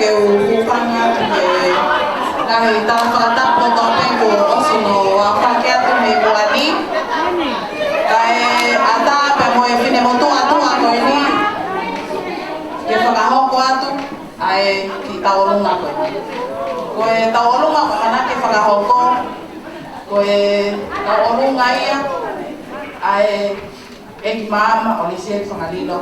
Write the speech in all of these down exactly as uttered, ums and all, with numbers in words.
Ke u hūfanga atu he ngaahi tala fakatapu kotoa pē kuo ʻosi hono aofaki atu mei muʻa ni. Kae ʻatā pē mo e finemotuʻa tuʻa ko eni ke fakahoko atu ʻa e kiʻi tauʻolunga ko eni. Ko e tauʻolunga ko ē naʻa ke fakahoko, ko e tauʻolunga ia ʻa e ʻEiki Maama ʻo Lesieli Fangalilo,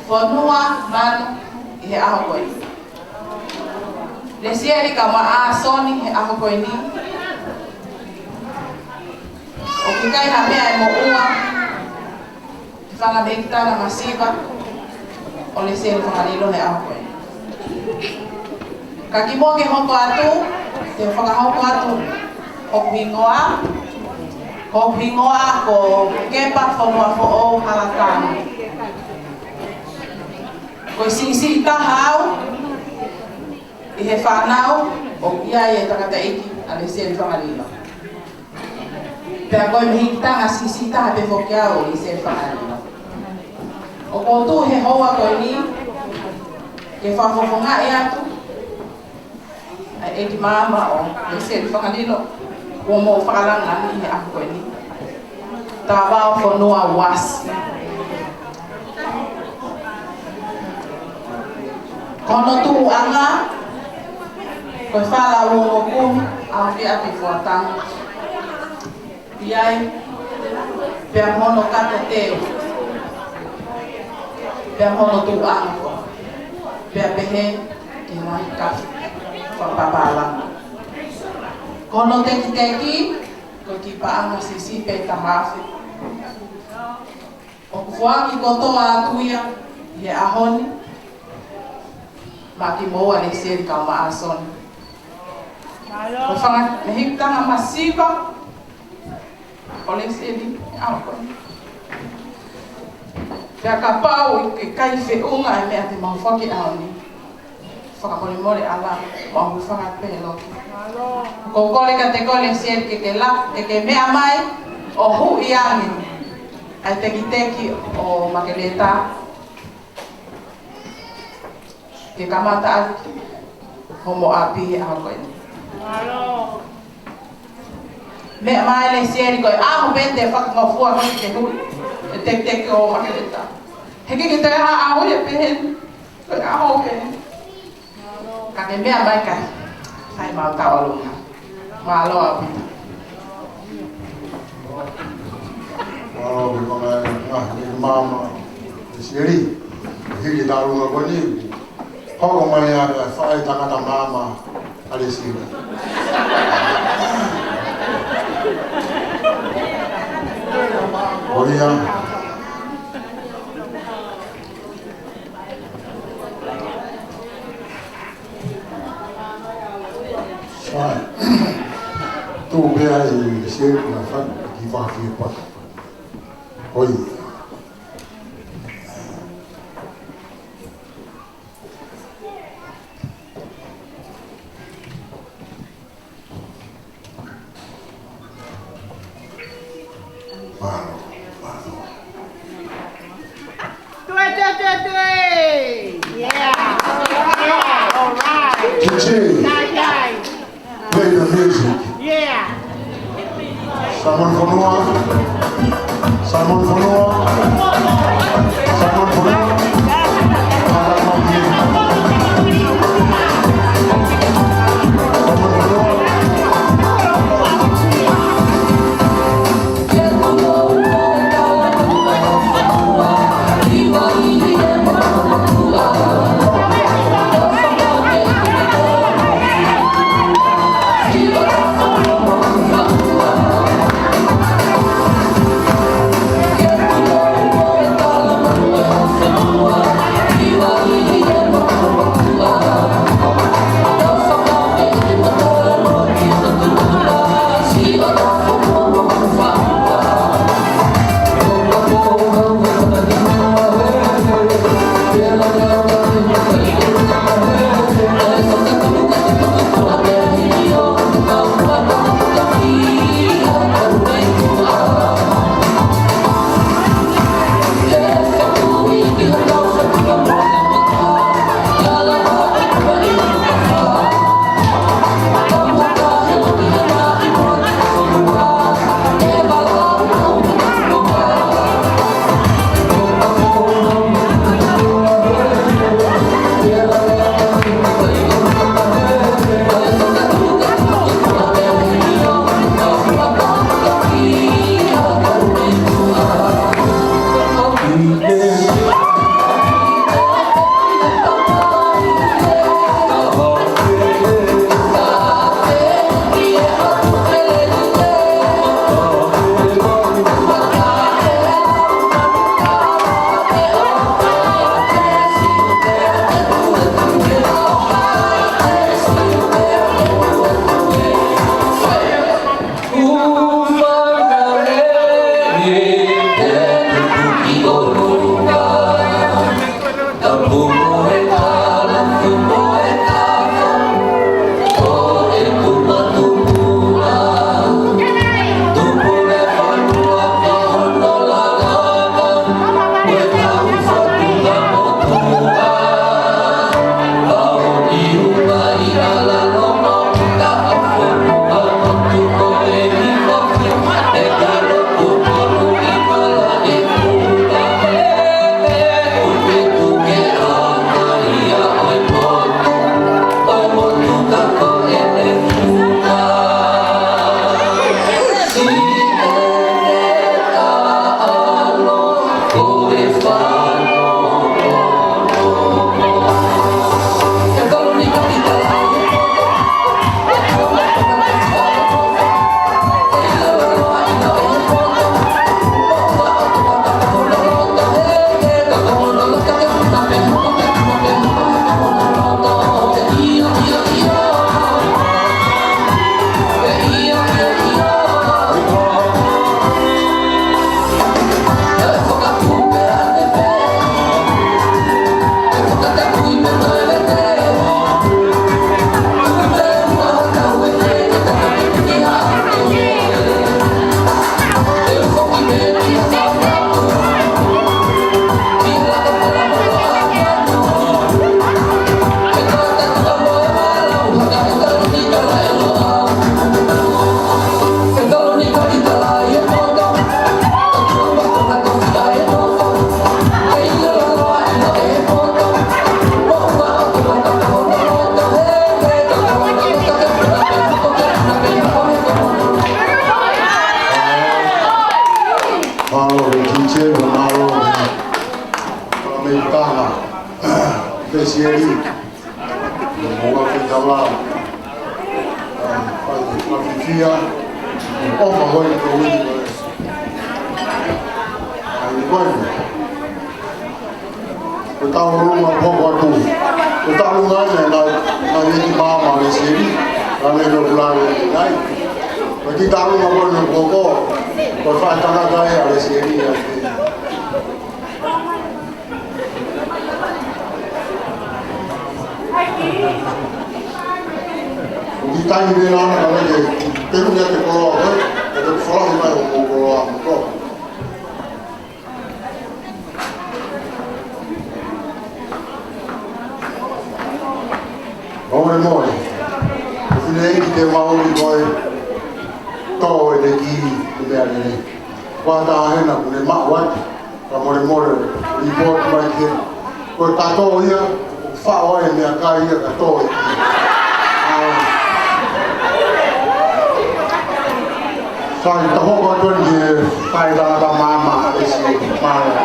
Fonua Manu, ʻi he ʻaho ko eni. Lesieli kae ʻumaʻā ʻa Soni he ʻaho ko eni. ʻOku ʻikai ha meʻa ʻe moʻua he fanga mehikitanga masiva ʻo Lesieli Fangalilo he ʻaho ko eni. Ka kimuʻa ke hoko atu, te u fakahoko atu hoku hingoa, hoku hingoa ko Kepa Fonuafoʻou Halakanu. Ko e siʻisiʻi taha au ʻi he fānau ʻoku ʻi ai e tangataʻeiki ʻa Lesieli Fangalilo. Pea ko e mehikitanga siʻisiʻi taha pē foki au ʻo Lesieli Fangalilo. ʻOku ou tuʻu he houa ko eni ke fakafofongaʻi atu ʻa e ʻEiki Maama ʻo Lesieli Fangalilo, kuo mou fakalanga ʻi he ʻaho ko eni. Tavao Fonua Uasi. Ko hono tuʻuʻanga, ko e Fala ʻo Ongo Kumi, ʻAofiʻapi Fuatanga. ʻI ai, pea mo hono kato teu, pea mo hono tuʻuʻanga ko, pea pehē ki he ngaahi kafi fakapapālangi. Ko hono tekiteki, ko e kiʻi paʻanga siʻisiʻi pē ʻe taha afe. ʻOku foaki kotoa atu ia ʻi he ʻaho ni maʻa kimoua Lesieli kae ʻumaʻā ʻa Soni. Ko e fanga mehikitanga masiva ʻo Lesieli, ʻa ko eni. Pea kapau ʻe ʻikai feʻunga e meʻa te mau foaki he ʻaho ni, fakamolemole ʻalu, mau hūfanga pē he loki. Ko e kole kiate koe Lesieli ke ke la, ke ke meʻa mai ʻo huʻi ange ʻa e tekiteki ʻo Makeleta ke kamata ʻaki homo ʻapi he ʻaho ko eni. Meʻa mai Lesieli, ko e ʻaho pē te fakangofua hoʻo ke huʻi e tekiteki ʻo Makeleta. He ʻikai ke toe ʻi ai ha ʻaho ia pehē ni. Ko e ʻaho pē. Ka ke meʻa mai kae fai ʻemau tauʻolunga. Mālō ʻaupito. Mālō, ko e fanga ʻEiki Maama Lesieli. Hili tauʻolunga ko eni. Hoko mai ʻa e faʻē tangata maama ʻa Lesieli. Ko ia. Sai. Tuʻu pē ai Lesieli, na fai ki fakafie pata. Ko ia. Mālō, mālō. Tue, tue, tue, tue. Yeah. Yeah. All right. Kiche. Sai, sai. Play the music. Yeah. Samoa ni Fonua. Samoa ni Fonua. Samoa ni Fonua. Lesieli. Mo ua ke tala. Fai, fai, fia. ʻOfa hoi ko wini ko e. ʻAi, ko e. Ko e taulunga poko atu. Ko e taulunga ʻana, na, na ʻEiki Maama Lesieli. Ka ne lo kulale nai. Ko e kiʻi taulunga ko ena poko. Ko e faʻahinga tangata ʻa Lesieli ʻa e. ʻI he taimi ni naʻa na kalake, te u ne te koloa, ʻe, ʻe te falahi mai ʻo koloa, ko. Molemole. Ko e fineʻeiki te maʻu ʻi ko e tō ʻene kiʻi meʻalele. Kuo tā hena kuo ne maʻu atu. Ka molemole, report mai ke. Ko e kato ia, faʻo ai meʻakai ia kato ia. ʻAi. Sai, ta hoko atu eni ki he faʻahinga maama, ʻe si, maama.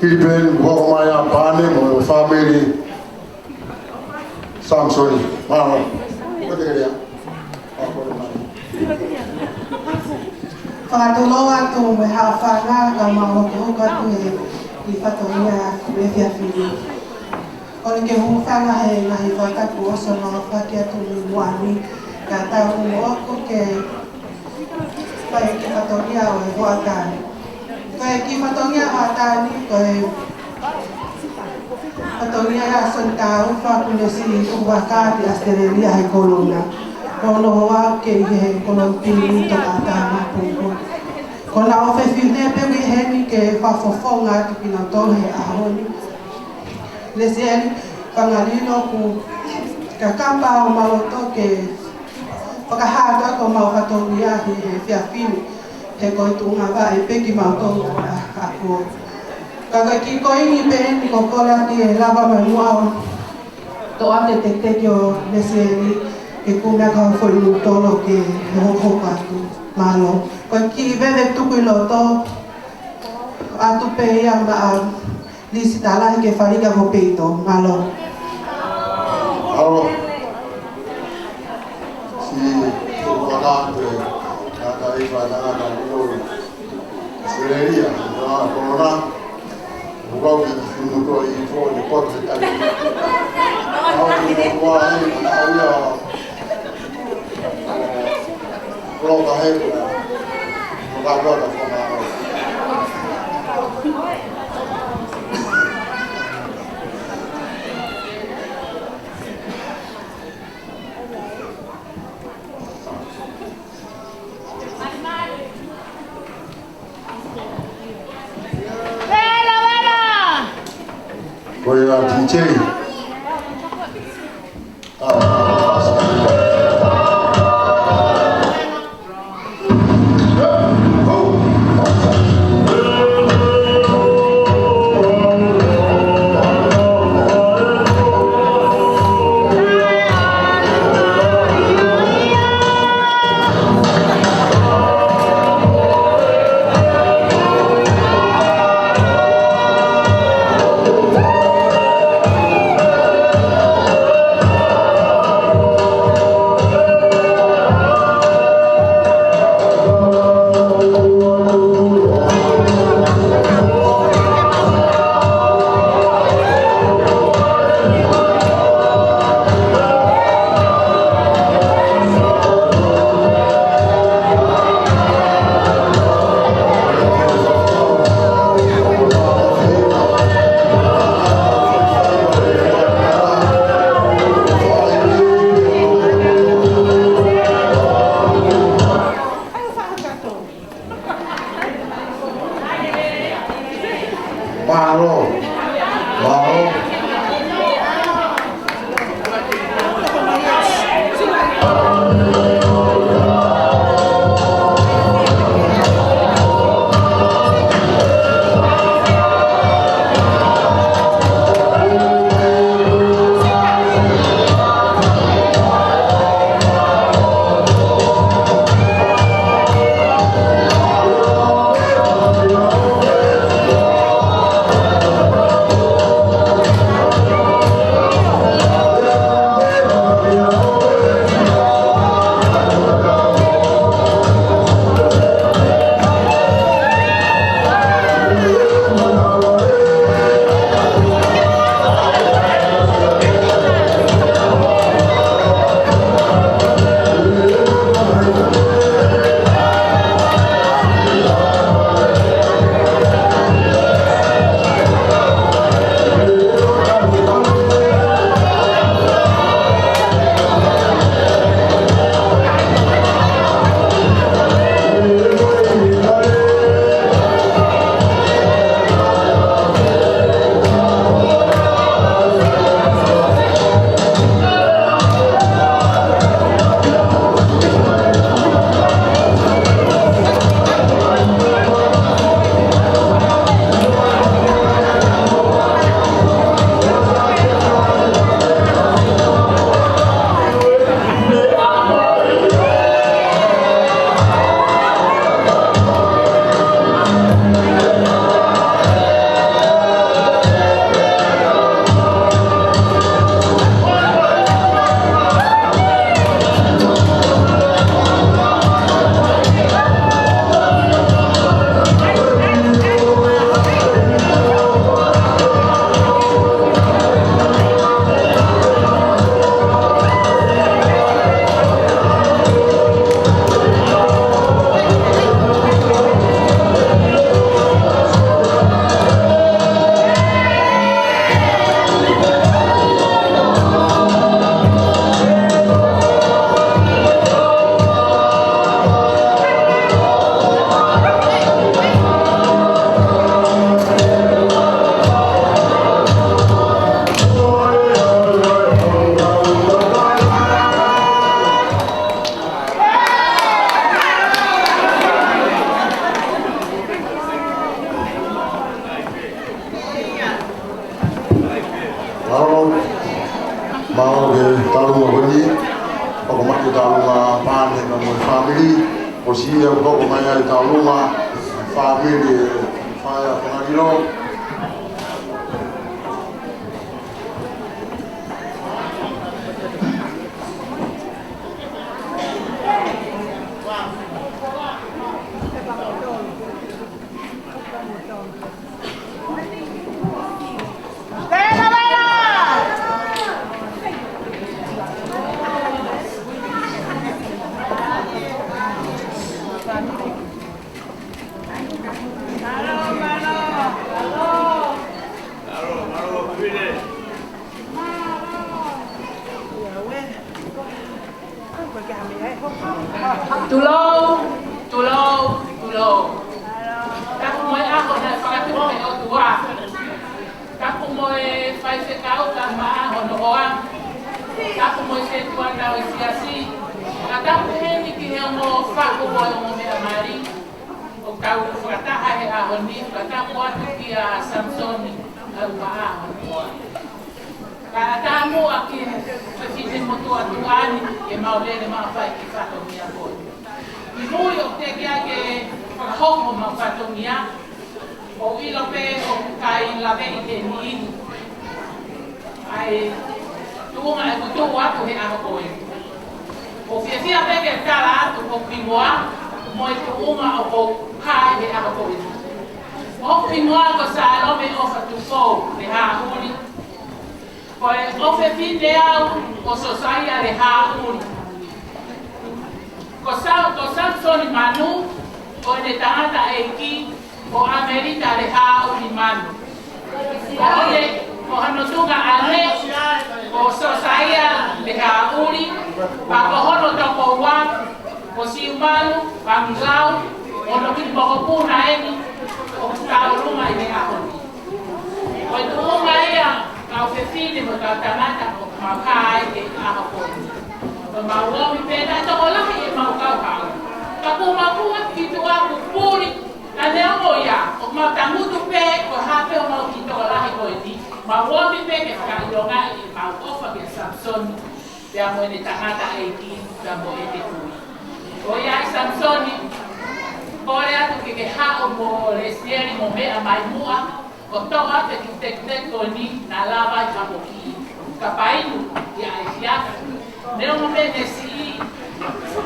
Filipe, hoko mai ʻa Pane mo e fāmili. Samson, mālō. Ko te lea. Fakatulou atu mo e haʻofanga ka mau hokohoko atu he kiʻi fatongia ʻo e efiafi ni. Ko eni ke hūfanga he ngaahi fakatapu ʻosi hono aofaki atu mei muʻa ni, ka tau mou ako ke fai e kiʻi fatongia ʻo e hoʻatā ni. Ko e kiʻi fatongia hoʻatā ni, ko e fatongia ʻa Soni Taufa kuo ne siʻi tuʻu vaka ʻi ʻAositelēlia he kolona. Ko hono hoa ke ʻi he kolona pili to ata ma pungo. Ko ʻena ʻofefine pē ʻi heni ke fakafofonga atu kinautolu he ʻaho ni. Lesieli, Fangalino, ko e kakapa ʻo mau loto ke fakahā atu ko mau fatongia he, he efiafi ni, he ko e tuʻunga vaʻe pē kimautolu ʻa, ʻa ko. Ka ko e kiʻi koini pē eni ko kola ke lava mai muʻa ʻo toʻa ke teketeke ʻo Lesieli, ke kumi ʻa e kau foʻi lutolo ke hokohoko atu. Mālō. Ko e kiʻi veve tuku ʻi loto, ʻoatu pē ia maʻa Lisi Talahi ke fali ka ko peito. Mālō. Mālō. Siʻi, siʻi fakahā atu e, ka ka i fa na ka ni lo. Selelia, na kolona. Ua ki te finuto i fo ni pote tali. Au ki te kua ai, au ia. Loka he, loka loka fona. Ko ia D J. Ke tālunga ko eni, ʻoku maʻu ke tālunga pāne ka mo e fāmili, ʻosi ia ʻoku hoko mai ai e tālunga fāmili ʻa e faʻē ʻa Fongalilo. Tulou, tulou, tulou. Tapu mo e ʻaho naʻe fakatuʻu ʻe he ʻOtua. Tapu mo e faifekau ka maʻa hono hoa. Tapu mo e setuata ʻo e siasi. Ka tapu heni ki he ongo faʻu ʻo e ongo meʻa mali. ʻOku tau fakataha he ʻaho ni, fakatapu atu kia Samisoni ʻa e ua ʻaho ni. Ka tamu ʻa ki he fefine motuʻa tuʻa ni, ke mau lele mau fai ki fatongia ko ē. ʻI mui ʻoku teʻeki ai ke fakahoko mau fatongia, ʻoku ʻilo pē ʻoku ʻikai lave ʻi he niʻihi ʻa e tuʻunga ʻoku tuʻu atu he ʻaho ko ē. ʻOku fiefia pē ke tala atu hoku hingoa mo e tuʻunga ʻoku ou hā ai he ʻaho ko ē. Hoku hingoa ko Salome ʻOfa Tufou Lehāʻuli. Ko e ʻofefine au ʻo Sosaia Lehāʻuli. Ko Sa-, ko Samisoni Manu, ko ʻene tangataʻeiki, ko ʻAmelita Lehāʻuli Manu. Ko ʻene, ko hono tuongaʻane, ko Sosaia Lehāʻuli, pea ko hono tokoua, ko Siumalu Pangilau, hono kiʻi mokopuna eni, ʻoku tau luma ʻi he ʻaho ni. Ko e tuʻunga ia, kau fefine mo e kau tangata ʻoku mau hā ai he ʻaho ko eni. Ko mau omi pē naʻe tokolahi ʻemau kau hau. Ka kuo mau kua ki tuʻa kuo puli, ka neongo ia, ʻoku mau tangutu pē, ko e hā pē ʻemau kiʻi tokolahi ko eni. Mau omi pē ke fakaʻilongaʻi ʻemau ʻofa kia Samisoni. Pea mo ʻene tangataʻeiki, pea mo ʻene kui. ʻOiauē Samisoni, kole atu ke ke haʻu mo Lesieli mo meʻa mai muʻa, ʻo toʻo atu e kiʻi tekiteki ko eni naʻa lava ai ha poki. Ka painu, ia e fiaka. Neongo pē ne siʻi,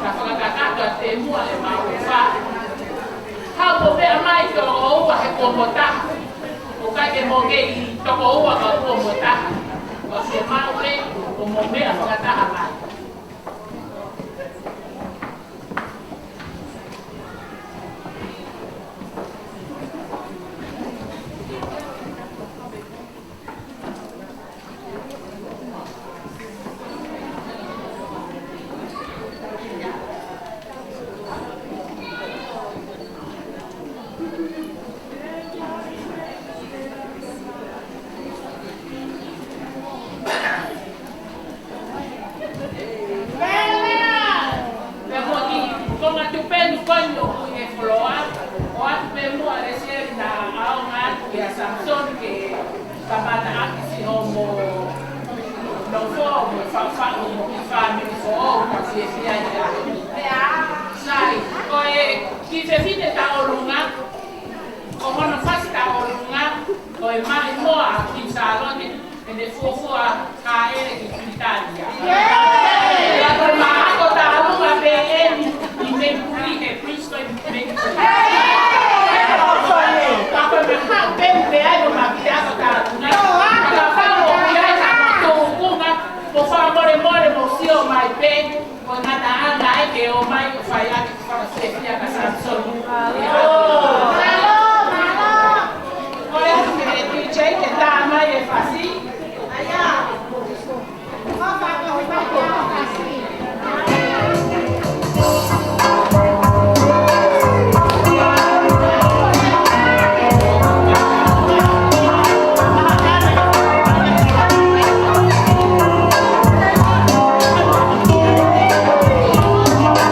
ka fakakakato atu e muʻa ʻemau ʻofa. Haʻu mo meʻa mai ki hoʻo ʻofa he kuo mo taha. ʻOku ʻikai ke mo kei tokoua ka kuo mo taha. Ka fiemaʻu pē, ʻo mo meʻa fakataha mai. Pea mo e kiʻi konga tupenu ko eni ʻoku ʻi he foloa, ʻoatu pē muʻa Lesieli naʻa ʻaonga atu kia Samisoni ke kamata ʻaki siʻomo nofo mo faʻufaʻu mo e kiʻi fāmili foʻou ka fiefia ai. Sai, ko e kiʻi fefine tauʻolunga, ko hono fasi tauʻolunga, ko e maʻimoa ʻa King Sālote, ʻene fuofua hāʻele ki Pilitānia. Pea ko e maʻako tālunga pē eni ʻi Mekipuli he Princeton Mekipuli. Pea ko e maʻako pē pē ai mo maʻako tālunga. Ka falo ʻi ai ka tōkunga, mo fakamolemole mo sio mai pē, ko e ngataʻanga ē ke ō mai ʻo fai ʻaki fakafiefia kia Samisoni.